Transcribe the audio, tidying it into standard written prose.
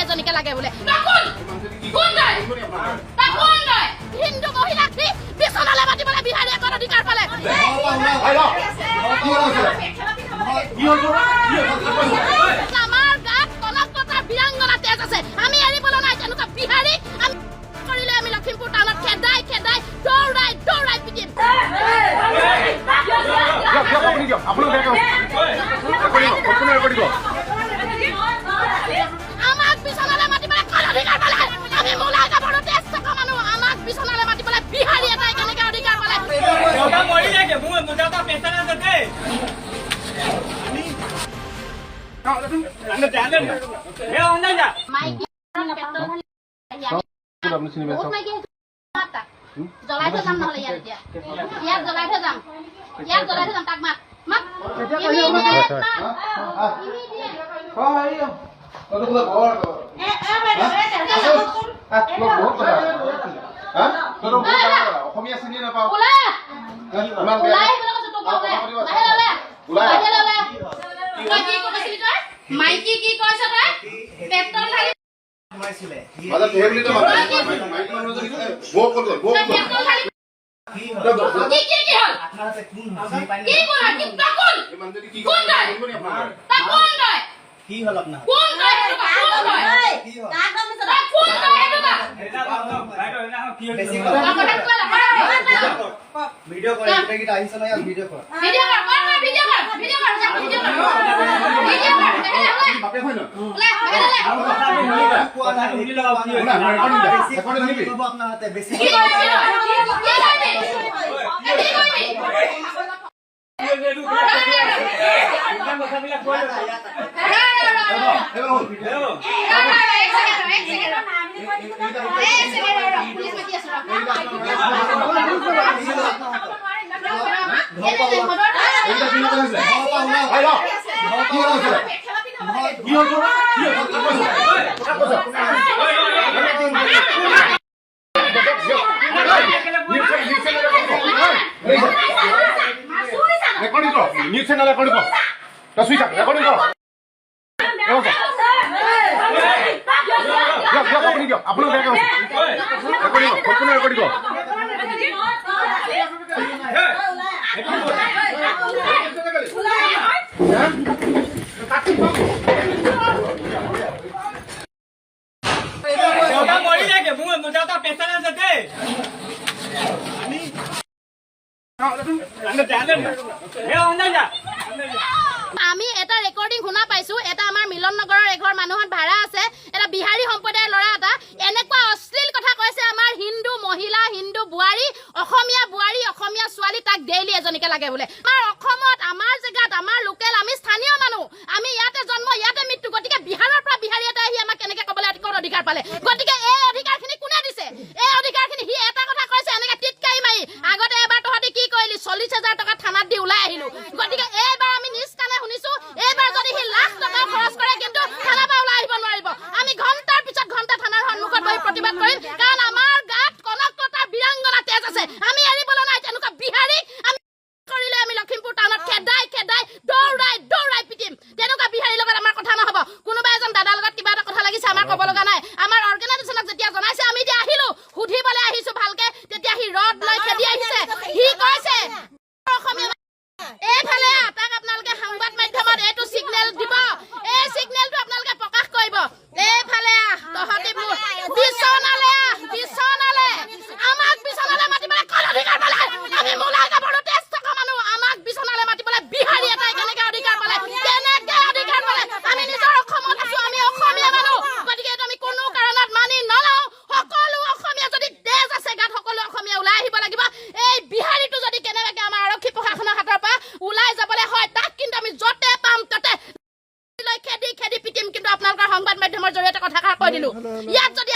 এজনীকে লাগে বোলে। তই কোন? কোন তই? তই কোন তই? হিন্দু মহিলাক সি বিচনালে মাতিবলৈ বিহাৰীয়ে ক'ত অধিকাৰ পালে? কি হৈছে? কি হৈছে? আমাৰ গাত কনকলতাৰ বীৰাংগনা তেজ আছে। আমি এৰিবলৈ নাই তেনেকুৱা বিহাৰী। আমি কৰিলে আমি লখিমপুৰ টাউনত খেদাই খেদাই, দৌৰাই দৌৰাই পিটিম। দিয়ক, দিয়ক, আপুনি দিয়ক। আপোনাক বেয়া ৰেকৰ্ডিং সম্পূৰ্ণ ৰেকৰ্ডিং। আমাক বিচনালে মাতিবলৈ ক'ত অধিকাৰ পালে? আমি মূলা গাভৰু তেজ থকা মানুহ। আমাক বিচনালে মাতিবলৈ বিহাৰী এটাই কেনেকে অধিকাৰ পালে? দেউতা মৰি যায়, মোৰ দেউতা পেচা আছে দেই। যা। মাইকী পেট্ৰল ঢালি আপুনি চিনি বহুত পাইছে? মাইকী আহিছে। মাত তাক। জ্বলাই থৈ যাম। নহ'লে ইয়াত এতিয়া ইয়াত জ্বলাই থৈ যাম, ইয়াত জ্বলাই থৈ যাম। তাক মাত, মাত, ইমিডিয়েট মাত, ইমিডিয়েট। বহুত কথা হা? তইতো বহুত ডাঙৰ কথা। অসমীয়া চিনি নাপাওঁ। ওলা। ইমান বেয়া। ওলাই আহিবলৈ কৈছো তোক মই। ওলাই, বাহিৰলৈ ওলাই। ওলাই আহ। বাহিৰলৈ ওলাই। তই কি কৈছিলি? তই মাইকী কি কৈছ? তই পেট্ৰল ঢালি মাজত সেই বুলি তই মাইকী মানুহ এজনী বৌক ক'ত গ'ল? বৌক তই ক'ত গ'ল? পেট্ৰল ঢালি কি কি কি হ'ল? কি কোন হয়? কি তই কোন? এই মানুহজনী কি কোন তই? কৰিব নি আপোনালোকে? তই কোন তই? কি হ'ল আপোনাৰ? কোন তই সেইটো ক। কোন তই? কি হ'ল? তই কোন তই সেইটো ক। বেছি তই কথা কোৱা না, কথা ক। ভিডিঅ' কৰে। গোটেইকেইটা আহিছে নহয় ইয়াত, ভিডিঅ' কৰ। ভিডিঅ' কৰ, কৰ, কৰ, ভিডিঅ' কৰ, ভিডিঅ' কৰ, যা, ভিডিঅ' কৰ, ভিডিঅ' কৰ, বাহিৰলৈ ওলা। বাপেক হয় নহয়? ওলা, বাহিৰলৈ ওলা। কোৱা নাই। শুনা, ৰেকৰ্ডিং দে। বেছি ৰেকৰ্ডিং শুনিবি? ক'ব আপোনাৰ হাতে বেছি। কি কৰিবি তই? কি কৰিবি? এ, কি কৰিবি? ৰ, ৰ, ৰ, ৰ, ৰ। এই শুন। ৰ, ৰ, ৰ, এক ছেকেণ্ড ৰ, এক ছেকেণ্ড ৰ। এক ছেকেণ্ড ৰ, ৰ, পুলিচ মাতি আছো, ৰ। এই, এই, সদৰ এইকেইটা কি হৈছে? এই ৰ। কি হৈছে? কি হৈছে? কি হৈছে? কথা কৈছ? নিউজ চেনেল ৰেকৰ্ডিং কৰ। নিউজ চেনেল ৰেকৰ্ডিং কৰ। তই চুই থাক, ৰেকৰ্ডিং কৰ। এই বছা। দিয়ক, দিয়ক, আপুনি দিয়ক। আপোনাক বেয়া কৈছে। ৰেকৰ্ডিং কৰ, সম্পূৰ্ণ ৰেকৰ্ডিং কৰ। দেউতা মৰি যায়, মোৰ দেউতা পেচা আছে দেই। যা। আমি এটা ৰেকৰ্ডিং শুনা পাইছো। এটা আমাৰ মিলন নগৰৰ এঘৰ মানুহত ভাড়া আছে, এটা বিহাৰী সম্প্ৰদায়ৰ ল'ৰা এটা এনেকুৱা অশ্লীল কথা কৈছে। আমাৰ হিন্দু মহিলা, হিন্দু বোৱাৰী, অসমীয়া বোৱাৰী, অসমীয়া ছোৱালী, তাক ডেইলি এজনীকে লাগে বোলে। আমাৰ অসমত, আমাৰ জেগাত, আমাৰ লোকেল, আমি স্থানীয় মানুহ, আমি ইয়াতে জন্ম, ইয়াতে মৃত্যু। গতিকে বিহাৰৰ পৰা বিহাৰী এটা আহি আমাক কেনেকে ক'বলৈ ক'ত অধিকাৰ পালে? গতিকে এই অধিকাৰখিনি কোনে দিছে? এই অধিকাৰখিনি সি এটা কথা কৈছে এনেকে টিটকাৰি মাৰি, আগতে এবাৰ তহঁতি কি কৰিলি? 40,000 টকা থানাত দি ওলাই আহিলো। গতিকে এইবাৰ আমি নিজ কাণে শুনিছো, এইবাৰ যদি সি লাখ টকা খৰচ কৰে কিন্তু থানাৰ পৰা ওলাই আহিব নোৱাৰিব। আমি ঘণ্টাৰ পিছত ঘণ্টা থানাৰ সন্মুখত বহি প্ৰতিবাদ কৰিম, কাৰণ আমাৰ গাত কনকলতাৰ বীৰাংগনা তেজ আছে। আমি এৰিবলৈ নাই তেনেকুৱা বিহাৰীক। আমি কৰিলে আমি লখিমপুৰ টাউনত খেদাই খেদাই, দৌৰাই দৌৰাই পিটিম। তেনেকুৱা বিহাৰীৰ লগত আমাৰ কথা নহ'ব। কোনোবা এজন দাদাৰ লগত কিবা এটা কথা লাগিছে, আমাৰ ক'ব লগা নাই। আমাৰ অৰ্গেনাইজেশ্যনক যেতিয়া জনাইছে, আমি এতিয়া আহিলো, সুধিবলৈ আহিছো ভালকে, তেতিয়া সি ৰড লৈ খেদি আহিছে। সি কৈছে অসমীয়া এইফালে আহ, তাক আপোনালোকে সংবাদ মাধ্যমত এইটো চিগনেল দিব, এই চিগনেলটো আপোনালোকে প্ৰকাশ কৰিব। এইফালে আহ, তহঁতি মোৰ বিচনালে আহ, বিচনালে। আমাক বিচনালে মাতিবলৈ ক'ত অধিকাৰ পালে? আমি মূলা গাভৰু তেজ থকা মানুহ। আমাক বিচনালে মাতিবলৈ বিহাৰী এটাই কেনেকে অধিকাৰ পালে? কেনেকে অধিকাৰ পালে? আমি নিজৰ অসমত আছো, আমি অসমীয়া মানুহ। গতিকে এইটো আমি কোনো কাৰণত মানি নলওঁ। সকলো অসমীয়া যদি তেজ আছে গাত, সকলো অসমীয়া ওলাই আহিব লাগিব। এই বিহাৰীটো যদি কেনেবাকে আমাৰ আৰক্ষী প্ৰশাসনৰ হাতৰ পৰা ওলাই যাবলৈ হয়, তাক কিন্তু আমি য'তে পাম ত'তে লৈ খেদি খেদি পিটিম। কিন্তু আপোনালোকৰ সংবাদ মাধ্যমৰ জৰিয়তে কথাষাৰ কৈ দিলো, ইয়াত যদি